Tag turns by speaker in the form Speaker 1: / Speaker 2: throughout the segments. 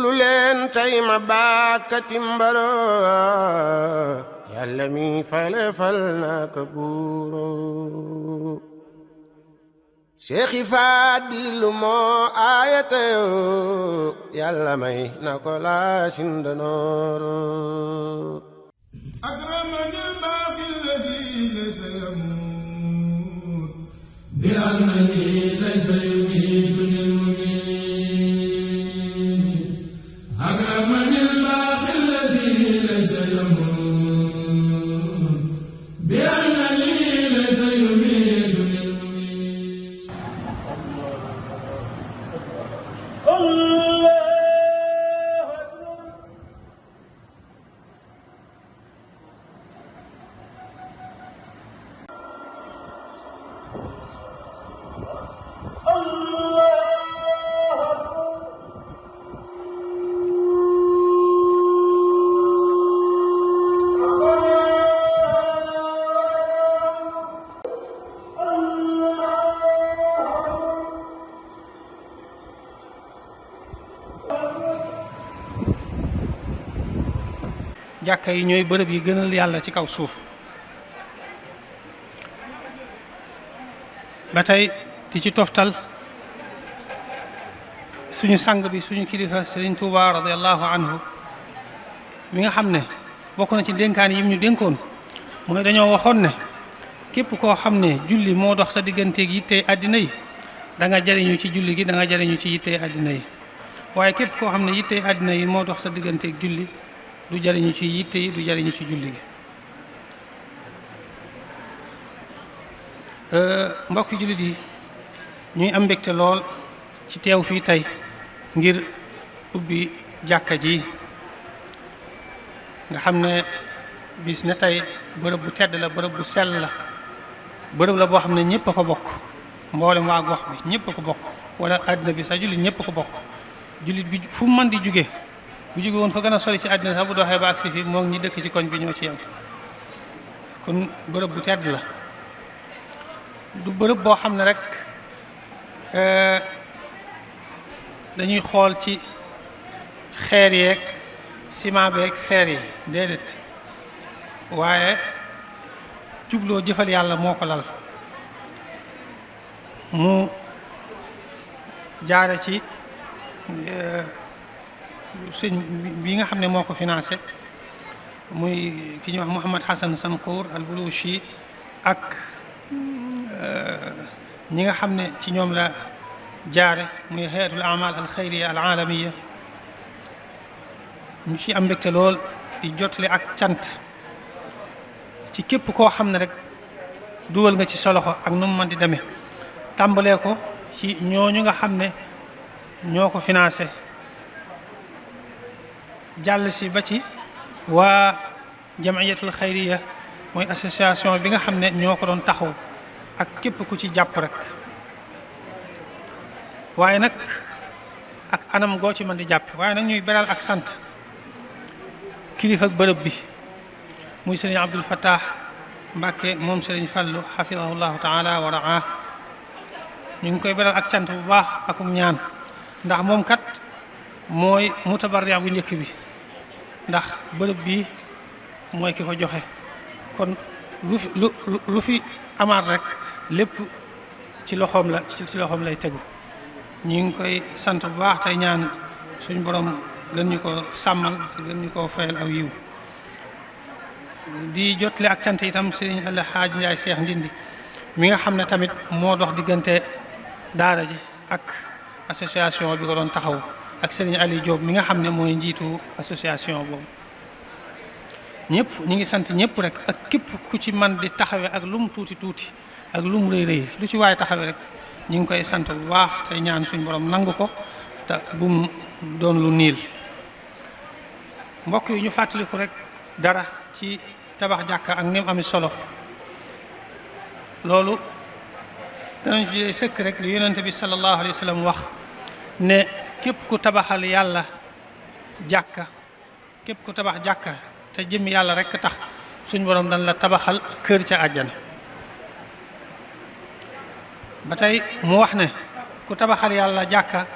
Speaker 1: déglu leen tey ma baakati mbaro yàlla mi fale fal na ko buuro Seexi Faadilu moo aayatayo yàlla may na ko laa sindanooro
Speaker 2: akramani al-baaqi alladi laysa yamuut bi annani laysa yumiitu lil-mumiit akramani al-baaqi alladi laysa yamuut bi annani laysa yumiitu lil-mumiit
Speaker 3: jàkka yi ñooy bërëb yi gënal yàlla ci kaw suuf ba tey di ci toftal suñu sang bi suñu kilifa Sëriñ Tuuba radiyallahu anhu mi nga xam ne bokk na ci dénkaan yi ñu dénkoon mooy dañoo waxoon ne képp koo xam ne julli moo dox sa digganteeg yittey àddina yi da nga jariñu ci julli gi da nga jariñu ci yittey àddina yi waaye képp koo xam ne yittey àddina yi moo dox sa digganteeg julli du jariñu ci yitte yi du jariñu ci julli gi mbokki jullit yi ñuy am mbégte lool ci teew fii tey ngir ubbi jàkka ji nga xam ne bis ne tey bërëb bu tedd la bërëb bu sell la bërëb la boo xam ne ñëpp a ko bokk mboolem waa gox bi ñëpp a ko bokk wala àddina bi sax jullit ñëpp a ko bokk jullit bi fu mu mën di jóge bu jóge woon fa gën a sori ci àddina sax bu doxee ba agsi fi moom ñi dëkk ci koñ bi ñoo ci yem kon bërëb bu tedd la du bërëb boo xam ne rek dañuy xool ci xeer yeeg ciment beeg fer yi déedéet waaye jubloo jëfal yàlla moo ko lal mu jaare ci sëñ bi nga xam ne moo ko financé muy ki ñuy wax Mouhamad Hassan Sankour al-Buluchi ak ñi nga xam ne ci ñoom la jaare muy hayatul amal al xayriya al alamiya ñu ci am mbégte lool di jotale ak cant ci képp koo xam ne rek dugal nga ci sa loxo ak nu mu mën di demee tàmbalee ko ci ñooñu nga xam ne ñoo ko financé jàll si ba ci waa jamiyatul xayriya mooy association bi nga xam ne ñoo ko doon taxaw ak képp ku ci jàpp rek waaye nag ak anam goo ci mën di jàpp waaye nag ñuy beral ak sant kilifa ak bërëb bi muy sëriñ Abdul Fattah Mbàkke moom sëriñ Fallu xafidahullahu taala wa raa ñu ngi koy beral ak cant bu baax akum ñaan ndax moom kat mooy mutabarri bu njëkk bi ndax bërëb bi mooy ki ko joxe kon lu fi amaat rek lépp ci loxoom la ci loxoom lay tegu ñu ngi koy sant bu baax tey ñaan suñu borom gën ñu ko sàmmal te gën ñu ko fayal aw yiw di jotle ak cant itam sëriñ El Hadj Ndiaye Cheikh Ndindi mi nga xam ne tamit moo dox diggante daara ji ak association bi ko doon taxaw ak sëriñ Ali Diop mi nga xam ne mooy njiitu association boobu ñëpp ñu ngi sant ñëpp rek ak képp ku ci man di taxawe ak lu mu tuuti tuuti ak lu mu rëy rëy lu ci waaye taxawe rek ñu ngi koy sant bu baax tey ñaan suñu borom nangu ko te bu mu doon lu niil mbokk yi ñu fàttaliku rek dara ci tabax jàkka ak ni mu amee solo loolu danañ fi sëkk rek li yonente bi sallallahu alayhi wa sallam wax ne képp ku tabaxal yàlla jàkka képp ku tabax jàkka te jëm yàlla rek tax suñ borom dañ la tabaxal kër ca àjjana ba tey mu wax ne ku tabaxal yàlla jàkka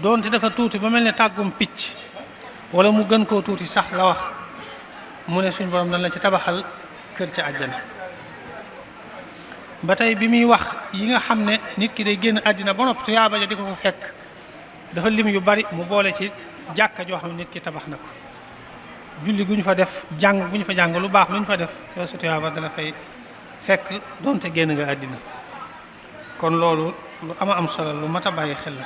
Speaker 3: doonte dafa tuuti ba mel ne tàggum picc wala mu gën koo tuuti sax la wax mu ne suñ borom dañ la ci tabaxal kër ca àjjana. ba tey bi muy wax yi nga xam ne nit ki day génn àddina ba noppi tuyaaba ja di ko fa fekk dafa lim yu bari mu boole ci jàkka joo xam ne nit ki tabax na ko, julli gu ñu fa def, jàng bu ñu fa jàng, lu baax lu ñu fa def yow sa tuyaaba dala fay fekk doonte génn nga àddina. kon loolu lu am solo lu mat a bàyyi xel la.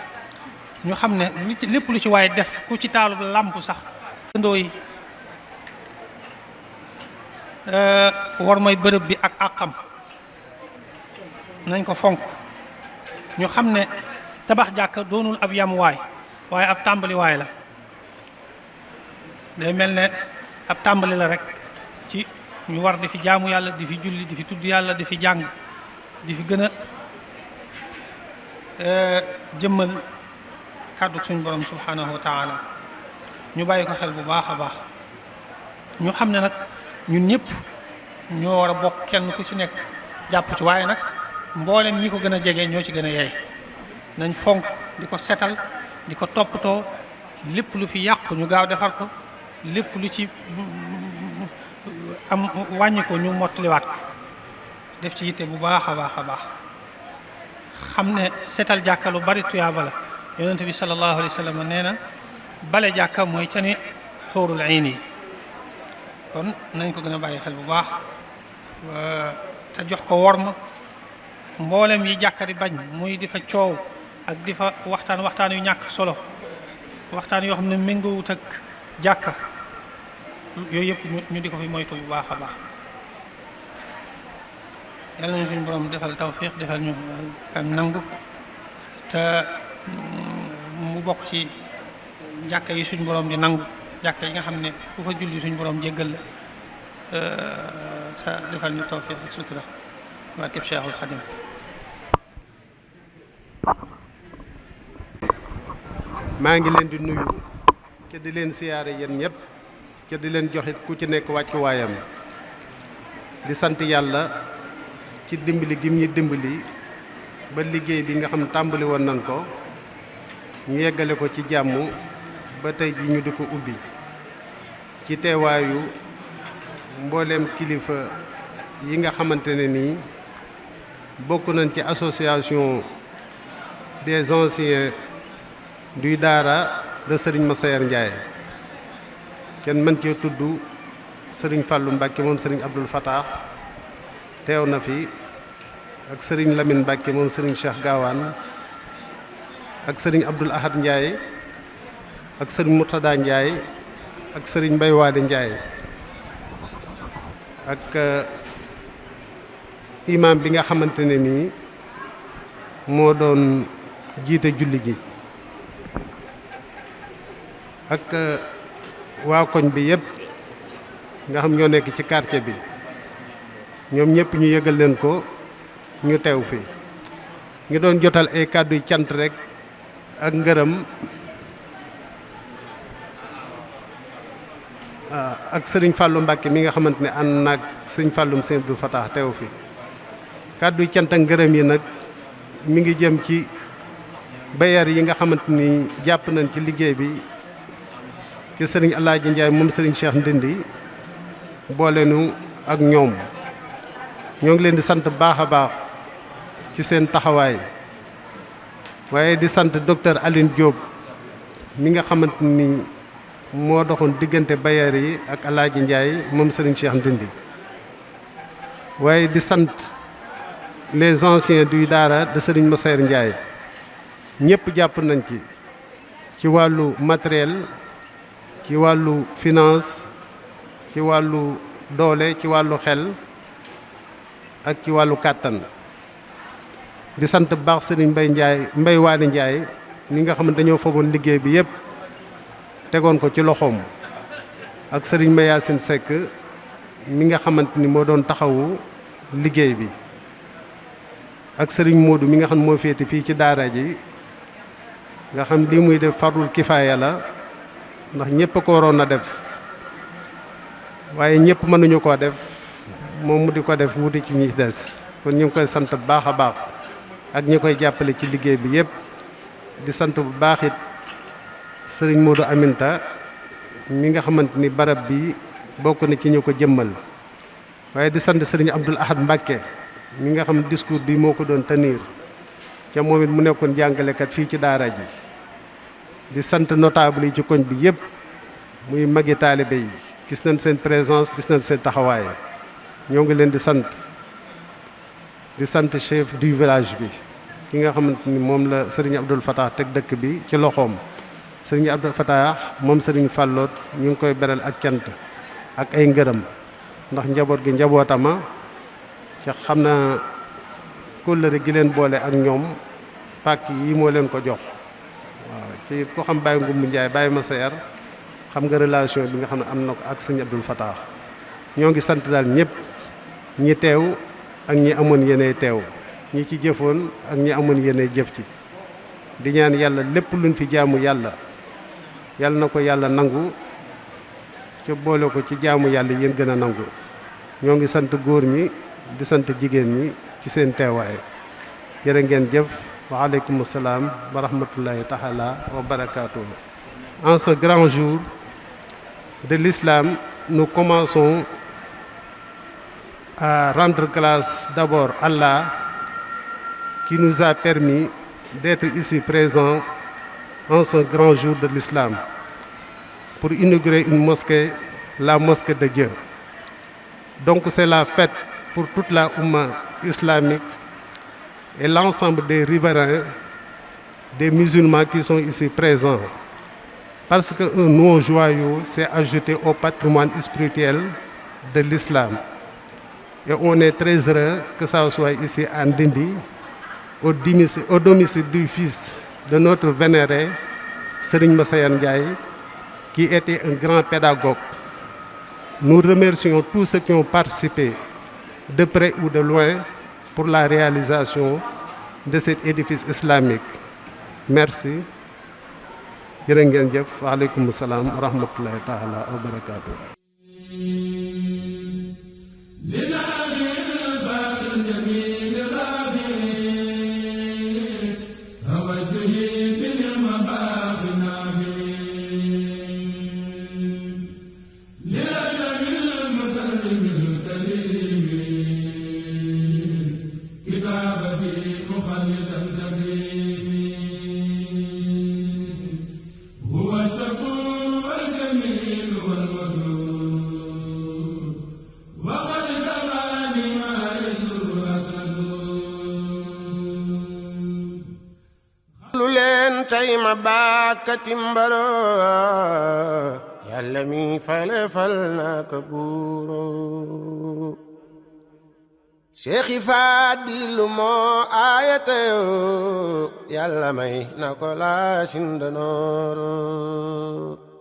Speaker 3: ñu xam ne lépp lu ci waaye def ku ci taalub làmp sax ndoo yi war mooy bërëb bi ak àqam nañ ko fonk. ñu xam ne tabax jàkka doonul ab yamuwaay waaye ab tàmbaliwaay la. day mel ne ab tàmbali la rek ci ñu war di fi jaamu yàlla, di fi julli, di fi tudd yàlla, di fi jàng, di fi gën a jëmmal kàddu suñu borom subhanahu wa taala. ñu bàyyi ko xel bu baax a baax. ñu xam ne nag ñun ñëpp ñoo war a bokk, kenn ku ci nekk jàpp ci, waaye nag mboolem ñi ko gën a jege ñoo ci gën a yeey. nañ fonk di ko setal, di ko toppatoo, lépp lu fi yàqu ñu gaaw defar ko, lépp lu ci am wàññi ko ñu mottaliwaat ko, def ci yitte bu baax a baax a baax. xam ne setal jàkka lu bari tuyaaba la. yonent bi sallallahu alayhi wa sallam nee na bale jàkka mooy ca ni xuurul ayn yi. kon nañ ko gën a bàyyi xel bu baax te jox ko worma. mboolem yi jàkka di bañ muy di fa coow ak di fa waxtaan yu ñàkk solo, waxtaan yoo xam ne méngoowut ak jàkka, yooyu yëpp ñu di ko fi moytu bu baax a baax. yàlla nañu suñu borom defal tawfiq, defal ñu ak nangu, te mu bokk ci jàkka yi suñu borom di nangu, jàkka yi nga xam ne ku fa julli suñu borom jéggal la, te defal ñu tawfiq ak sutura barkeb Cheikhul Khadim.
Speaker 1: maa ngi leen di nuyu te di leen siyaare yéen ñëpp te di leen joxit ku ci nekk wàccuwaayam, di sant yàlla ci dimbali gi ñu dimbali ba liggéey bi nga xam tàmbali woon nañ ko ñu yeggale ko ci jàmm ba tey ji ñu di ko ubbi ci teewaayu mbooleem kilifa yi nga xamante ne nii bokk nañ ci association des anciens du daara de Serigne Massayer Ndiaye. kenn mën cee tudd Serigne Fallou Mbacke moom Serigne Abdoul Fattah teew na fi, ak Serigne Lamine Mbacke moom Serigne Cheikh Gawane, ak Serigne Abdoul Ahad Ndiaye, ak Serigne Murtada Ndiaye, ak Serigne Mbaye Wade Ndiaye, ak imam bi nga xamante ne nii moo doon jiite julli gi, ak waa koñ bi yëpp nga xam ñoo nekk ci quartier bi, ñoom ñëpp ñu yëgal leen ko ñu teew fi. ñu doon jotal ay kàddu yu cant rek ak ngërëm ak Serigne Fallou Mbacke mi nga xamante ne ànd naag Serigne Fallou Sëñ Abdou Fattah teew fi. kàddu yu cant ak ngërëm yi nag mi ngi jëm ci bayar yi nga xamante ni jàpp nañ ci liggéey bi, ci Serigne Alaaji Ndiaye moom Serigne Cheikh Ndindi boolenu ak ñoom. ñoo ngi leen di sant baax a baax ci seen taxawaay, waaye di sant docteur Aline Diop mi nga xamante ni moo doxoon diggante bayar yi ak Alaaji Ndiaye moom Serigne Cheikh Ndindi, waaye di sant les anciens du daara de Serigne Massayer Ndiaye. ñëpp jàpp nañ ci wàllu matériel, ci wàllu finance, ci wàllu doole, ci wàllu xel ak ci wàllu kàttan. di sant bu baax Serigne Mbaye Wade Ndiaye mi nga xam ne dañoo faboon liggéey bi yëpp tegoon ko ci loxoom, ak Serigne Mayacine Seck mi nga xamante ni moo doon taxawu liggéey bi, ak Serigne Modou mi nga xam ne moo féete fii ci daara ji, nga xam lii muy def farul kifaaya la, ndax ñëpp ko waroon a def waaye ñëpp mënuñu koo def, moom mu di ko def wuti ci ñi des. kon ñu ngi koy sant bu baax a baax ak ñi koy jàppale ci liggéey bi yëpp. di sant bu baax it Serigne Modou Aminta mi nga xamante ni barab bi bokk na ci ñu ko jëmmal waaye di sant sëriñ Abdoul Ahad Mbacke mi nga xam discours bi moo ko doon tenir ca moom it mu nekkoon jàngalekat fii ci daara ji di sant notable yi ci koñ bi yëpp muy magi taalibe yi gis nañ seen présence gis nañ seen taxawaay ñoo ngi leen di sant chef du village bi ki nga xamante ni moom la sëriñ Abdoul Fatah teg dëkk bi ci loxoom sëriñ Abdoul Fatah moom sëriñ Falloot ñu ngi koy beral ak cant ak ay ngërëm ndax njaboot gi njabootama ca xam na kóllëre gi leen boole ak ñoom pàkk yi moo leen ko jox waaw ci ko xam Baye Ngumbu Njaay Baye Masayar xam nga relation bi nga xam ne am na ko ak sëriñ Abdoul Fatah ñoo ngi sant daal ñëpp ñi teew ak ñi amoon yéene teew ñi ci jëfoon ak ñi amoon yéene jëf ci di ñaan yàlla lépp luñ fi jaamu yàlla na ko yàlla nangu ca boole ko ci jaamu yàlla yéen gën a nangu ñoo ngi sant góor ñi di sant jigéen ñi ci seen teewaay jërë ngeen jëf wa aleykum salaam wa rahmatullahi taala wa barakaatuh. En ce grand jour de l'islam, nous commençons à rendre grâce d'abord à Allah qui nous a permis d'être ici présents en ce grand jour de l'islam pour inaugurer une mosquée, la mosquée de Dieu. Donc c'est la fête pour toute la Oumma islamique et l'ensemble des riverains, des musulmans qui sont ici présents. Parce qu'un nouveau joyau s'est ajouté au patrimoine spirituel de l'islam. Et on est très heureux que ça soit ici à Ndindi, au domicile du fils de notre vénéré, Serigne Massayan Ndiaye, qui était un grand pédagogue. Nous remercions tous ceux qui ont participé, de près ou de loin, pour la réalisation de cet édifice islamique. Merci. Jërë ngeen jëf. Waaleykum salaam wa rahmatullahi taala wa barakaatuh.
Speaker 4: tey ma baakati mbaro yàlla mi fale fal na ko buuro Seexi Faadilu moo aayatayo yàlla may na ko laa sindanooro